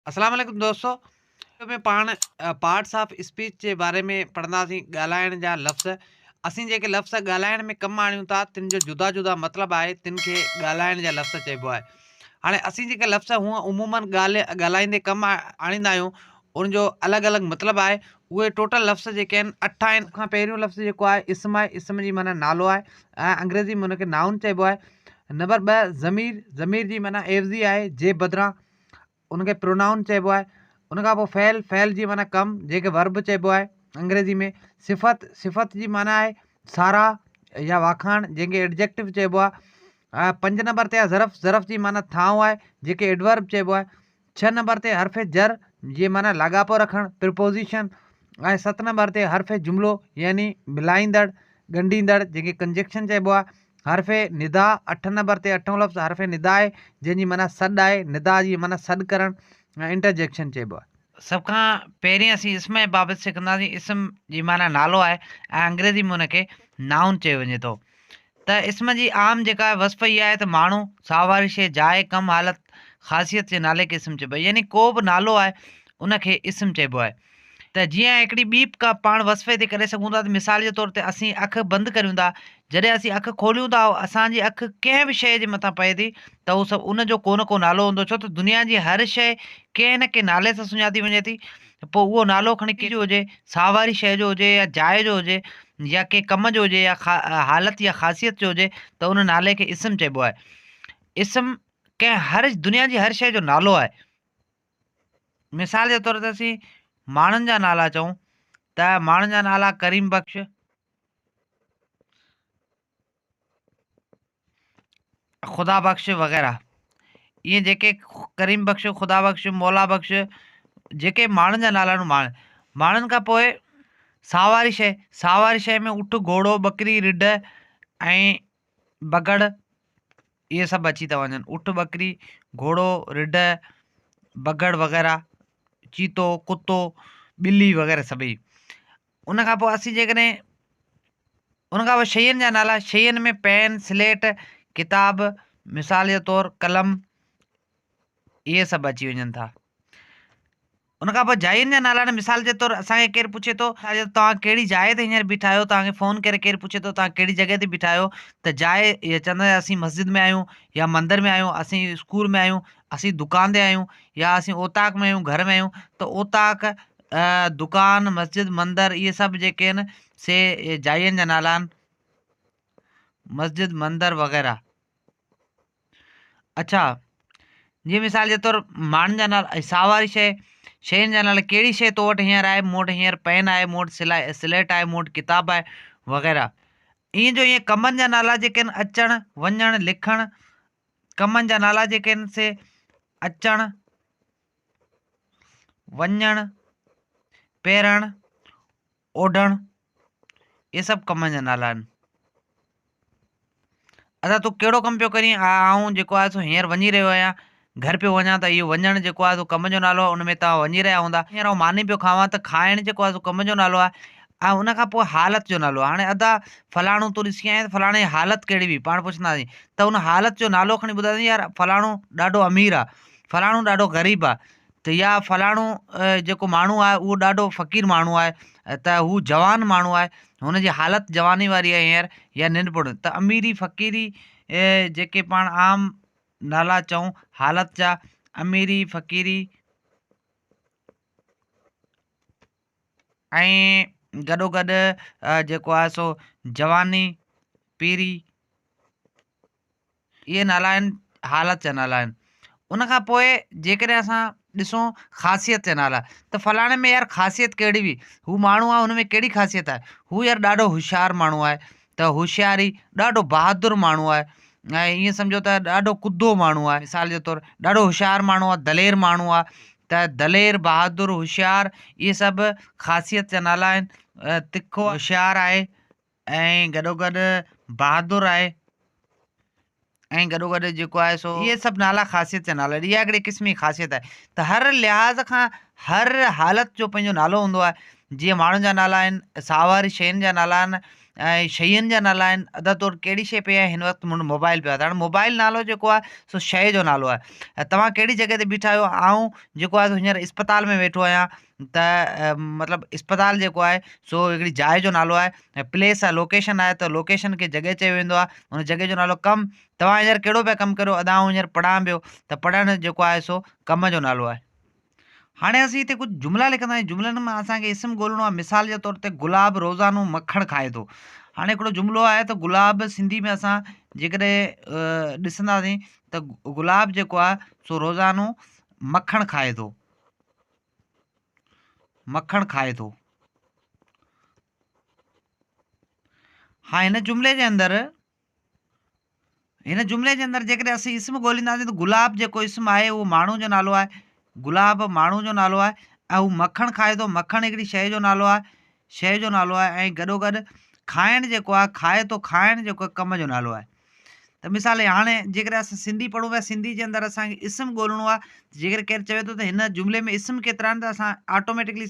اسلام عليڪم دوستو ۾ پاڻ پارٽس آف اسپيچ جي باري ۾ پڙهنداسين ڳالهائڻ جا لفظ اسين جيڪي لفظ ڳالهائڻ ۾ ڪم آڻيون ٿا تن جو جدا جدا مطلب آهي تن کي ڳالهائڻ جا لفظ چئبو آهي هاڻي اسين جيڪي لفظ هونء عموماً ڳالهه ڳالهائيندي ڪم آڻيندا آهيون ان جو الڳ الڳ مطلب آهي اهي ٽوٽل لفظ جيڪي آهن اٺ آهن کان پهريون لفظ جيڪو آهي اسم آهي اسم جي معنيٰ نالو آهي ۽ انگريزي ۾ ان کي نائون چئبو آهي نمبر 2 ضمير ضمير جي معنيٰ عيوضي آهي جي بدران ان کي پرونائون چئبو آهي. ان کان پوء فعل، فعل جي معنيٰ ڪم، جنهن کي Verb چئبو آهي انگريزي ۾. صفت، صفت جي معنيٰ آهي ساراهه يا واکاڻ، جنهن کي Adjective چئبو آهي. پنج نمبر تي آهي ظرف، ظرف جي معنيٰ ٿانء آهي، جنهن کي Adverb چئبو آهي. ڇهه نمبر تي حرف جر جي معنيٰ لاڳاپو رکڻ، Preposition، ۽ ست نمبر تي حرف جملو يعني ملائيندڙ، ڳنڍيندڙ، جنهن کي Conjunction چئبو آهي. حرف ندا، اٺ نمبر تي اٺون لفظ حرف ندا آهي، جنهن جي معنيٰ سڏ آهي. ندا جي معنيٰ سڏ ڪرڻ ۽ Interjection چئبو آهي. سڀ کان پهرين اسين اسم جي بابت سکنداسين. اسم جي معنيٰ نالو آهي ۽ انگريزي ۾ ان کي Noun چيو وڃي ٿو. ته اسم جي عام جيڪا وصف اها آهي ته ماڻهو، ساهواري شيء، جاء، ڪم، حالت، خاصيت جي نالي کي اسم چئبو آهي. يعني ڪو به نالو آهي ان کي اسم چئبو آهي. ته جيئن هڪڙي ٻي به ڪا پاڻ وصف هتي ڪري سگهون ٿا ته مثال جي طور تي اسين اک بند ڪريون ٿا جڏهن اسين اک کوليون ٿا اسان جي اک ڪنهن به شيء جي مٿان پئي ٿي ته اهو سڀ ان جو ڪو نه ڪو نالو هوندو ڇو ته دنيا جي هر شيء ڪنهن نه ڪنهن نالي سان سڃاتي وڃي ٿي پوء اهو نالو کڻي ڪنهن جو هجي ساهواري شيء جو هجي يا جاء جو هجي يا ڪنهن ڪم جو هجي يا حالت يا خاصيت جو هجي ته ان نالي کي اسم چئبو آهي اسم ڪنهن هر دنيا جي هر شيء جو نالو آهي مثال جي طور تي اسين ماڻهن جا نالا چئون ته ماڻهن جا نالا ڪريم بخش، خدا بخش وغيره ائين جيڪي ڪريم بخش، خدا بخش، مولا بخش جيڪي ماڻهن جا نالا آهن ماڻهن کان پوء ساهواري شيء ساهواري شيء ۾ اٺ، گهوڙو، ٻڪري، رڍ ۽ بگهڙ اهي سڀ اچي ٿا وڃن اٺ ٻڪري گهوڙو رڍ بگهڙ وغيره چيتو ڪتو ٻلي وغيره سڀئي ان کان پوء اسين جيڪڏهن ان کان پوء شين جا نالا شين ۾ پين سليٽ ڪتاب مثال جي طور قلم اهي سڀ اچي وڃن ٿا. ان کان پوء جاين جا نالا آهن مثال جي طور اسان کي ڪير پڇي ٿو توهان ڪهڙي جاء تي هينئر بيٺا آهيو توهان کي فون ڪري ڪير پڇي ٿو توهان ڪهڙي جڳهه تي بيٺا آهيو ته جاء اها چوندا آهيون اسين مسجد ۾ آهيون يا مندر ۾ آهيون اسين اسڪول ۾ آهيون اسين دڪان تي آهيون يا اسين اوطاق ۾ آهيون گهر ۾ آهيون ته اوطاق دڪان مسجد مندر اهي سڀ جيڪي آهن سي جاين جا نالا آهن مسجد مندر وغيره اڇا جيئن مثال جي طور ماڻهن جا نالا ۽ ساهواري شيء شين جا نالا ڪهڙي شيء تو وٽ هينئر آهي مون وٽ هينئر پين آهي مون وٽ سلائي سليٽ آهي مون وٽ ڪتاب آهي وغيره ائين جو ائين ڪمن جا نالا جيڪي آهن اچڻ وڃڻ لکڻ ڪمن جا نالا جيڪي آهن سي اچڻ وڃڻ پهرڻ اوڍڻ اهي سڀ ڪمن جا نالا آهن. ادا تون ڪهڙو ڪم پيو ڪرين؟ آئون جيڪو آهي سو هينئر وڃي رهيو آهيان گهر پيو وڃان ته اهو وڃڻ جيڪو آهي سو ڪم جو نالو آهي ان ۾ توهان وڃي رهيا هوندا. هينئر آئون ماني پيو کاوان ته کائڻ جيڪو آهي سو ڪم جو نالو آهي ۽ ان کان پوء حالت جو نالو آهي. هاڻي ادا فلاڻو تون ڏسي آئين ته فلاڻي جي حالت ڪهڙي هئي پاڻ پڇنداسين ته ان حالت جو نالو کڻي ٻڌائينداسين يار فلاڻو ڏاڍو امير آهي فلاڻو ڏاڍو غريب آهي ته يا فلاڻو جيڪو ماڻهو آهي اهو ڏاڍو فقير ماڻهو آهي ته هو جوان ماڻهو آهي هن جي حالت جواني واري آهي هينئر يا ننڍپڻ ته اميري فقيري جيڪي پاڻ عام نالا چئون حالت جا اميري فقيري ۽ گڏو گڏ جيڪو آهي سو جواني پيري اهي نالا آهن حالت جا نالا آهن ان کان پوء جيڪڏهن اسان ڏسون خاصيت جا نالا ته فلاڻي ۾ يار خاصيت ڪهڙي هئي هو ماڻهو آهي هن ۾ ڪهڙي خاصيت آهي هو يار ڏاڍو هوشيار ماڻهو آهي ته هوشياري ڏاڍو بهادر ماڻهو آهي ۽ ائين سمجهو ته ڏاڍو ڪڌو ماڻهو آهي مثال جي طور ڏاڍو هوشيار ماڻهو آهي دلير ماڻهو آهي ته دلير بهادر هوشيار اهي سڀ خاصيت جا نالا آهن تکو هوشيار آهي ۽ گڏوگڏ بهادر آهي ۽ گڏوگڏ جيڪو آهي سو اهي سڀ نالا خاصيت جا نالا آهن اها هڪڙي قسم جي خاصيت آهي ته هر لحاظ کان هر حالت جو پنهنجو نالو هوندو آهي جيئن ماڻهن جا نالا آهن ساهواري شين جا نالا آهن ۽ شين جا نالا آهن ادا تو وٽ ڪهڙي شيء پئي آهي هن وقت مون وٽ موبائل پيو آهي ته هاڻي موبائل نالو جيڪو آهي سو شيء جو نالو آهي ۽ توهان ڪهڙي جڳهه تي بيٺا آهيو آئون جيڪو آهي سو هينئر اسپتال ۾ ويٺو آهيان ته مطلب اسپتال جيڪو آهي سو هڪڙي جاء جو نالو آهي ۽ پليس آهي لوڪيشن آهي ته لوڪيشن کي جڳهه چيو ويندو آهي ان جڳهه جو نالو ڪم توهان هينئر ڪهڙو پيا ڪم ڪريو ادا آئون هينئر پڙهان پيو ته پڙهڻ جيڪو آهي سو ڪم جو نالو آهي. هاڻي اسين هتي ڪجهه جملا لکنداسين جملن مان اسان کي اسم ڳولڻو آهي مثال جي طور تي گلاب روزانو مکڻ کائي ٿو هاڻي هڪڙو جملو آهي ته گلاب سنڌي ۾ اسان جيڪڏهن ڏسنداسين ته گلاب جيڪو آهي سو روزانو مکڻ کائي ٿو مکڻ کائي ٿو ها هن جملي جي اندر هن جملي جي اندر جيڪڏهن اسين اسم ڳولينداسين ته گلاب جيڪو اسم آهي اهو ماڻهو جو نالو آهي گلاب ماڻهو جو نالو آهي ۽ هو مکڻ کائي ٿو مکڻ هڪڙي شيء جو نالو آهي شيء جو نالو آهي ۽ گڏو گڏ کائڻ جيڪو آهي کائي ٿو کائڻ جيڪو آهي ڪم جو نالو آهي ته مثال هاڻي جيڪڏهن اسان سنڌي پڙهون پيا سنڌي جي اندر اسانکي اسم ڳولڻو آهي جيڪڏهن ڪير چوي ٿو ته هن جملي ۾ اسم ڪيترا آهن ته اسان آٽوميٽڪلي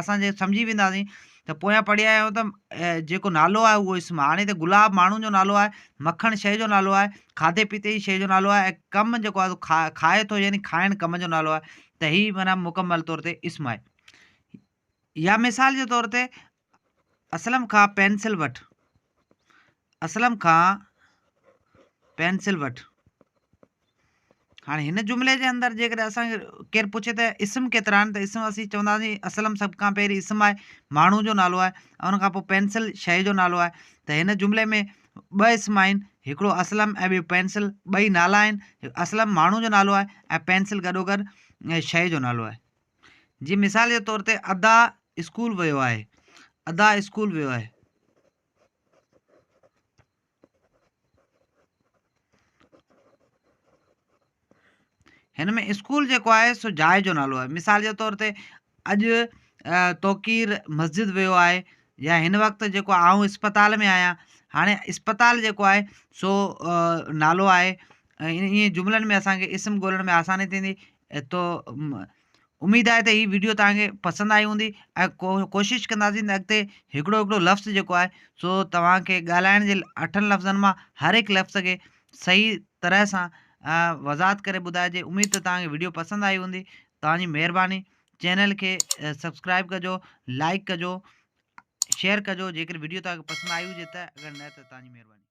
اسان جي سمجهي وينداسين ته پويان پڙهي آيا آهيون ته جيڪو نالو آهي اهو اسم آهي. هاڻي هتي گلاب ماڻهو جو نالو آهي، مکڻ شيء جو نالو آهي، کاڌي پيتي جي شيء جو نالو آهي ۽ ڪم جيڪو آهي سو کائي ٿو يعني کائڻ ڪم جو نالو آهي ته هي معنيٰ مڪمل طور تي اسم آهي. يا مثال جي طور تي اسلم کان پينسل وٺ، اسلم کان پينسل وٺ. هاڻي هن جملي جي اندر جيڪڏهن اسان کي ڪير پڇي ته اسم ڪيترا آهن ته اسم اسين چونداسين اسلم سڀ کان پهرين اسم آهي ماڻهو جو نالو آهي ۽ ان کان پوء پينسل شيء جو نالو آهي ته هن جملي ۾ ٻه اسم آهن هڪڙو اسلم ۽ ٻيو پينسل ٻئي نالا آهن اسلم ماڻهو جو نالو آهي ۽ پينسل گڏوگڏ شيء جو نالو آهي جيئن مثال جي طور تي ادا اسڪول ويو آهي ادا اسڪول ويو آهي هن ۾ اسڪول جيڪو آهي سو جاء جو نالو آهي مثال جي طور تي اڄ توقير مسجد ويو آهي يا هن وقت جيڪو آئون اسپتال ۾ آهيان هاڻي اسپتال جيڪو آهي سو نالو آهي ۽ ائين جملن ۾ اسانکي اسم ڳولڻ ۾ آساني ٿيندي تو اميد آهي ته هي وڊيو توهان کي پسند آئي هوندي ۽ ڪوشش ڪنداسين ته اڳتي هڪڙو هڪڙو لفظ جيڪو آهي سو توهان کي ڳالهائڻ جي اٺن لفظن مان هر هڪ لفظ کي صحيح طرح سان وضاحت ڪري ٻڌائجي اميد ته توهان کي وڊيو پسند آئي هوندي توهان جي مهرباني چينل کي سبسڪرائب ڪجو لائڪ ڪجو شيئر ڪجو جيڪر وڊيو توهان کي پسند آئي هجي ته اگر نه ته توهان جي مهرباني.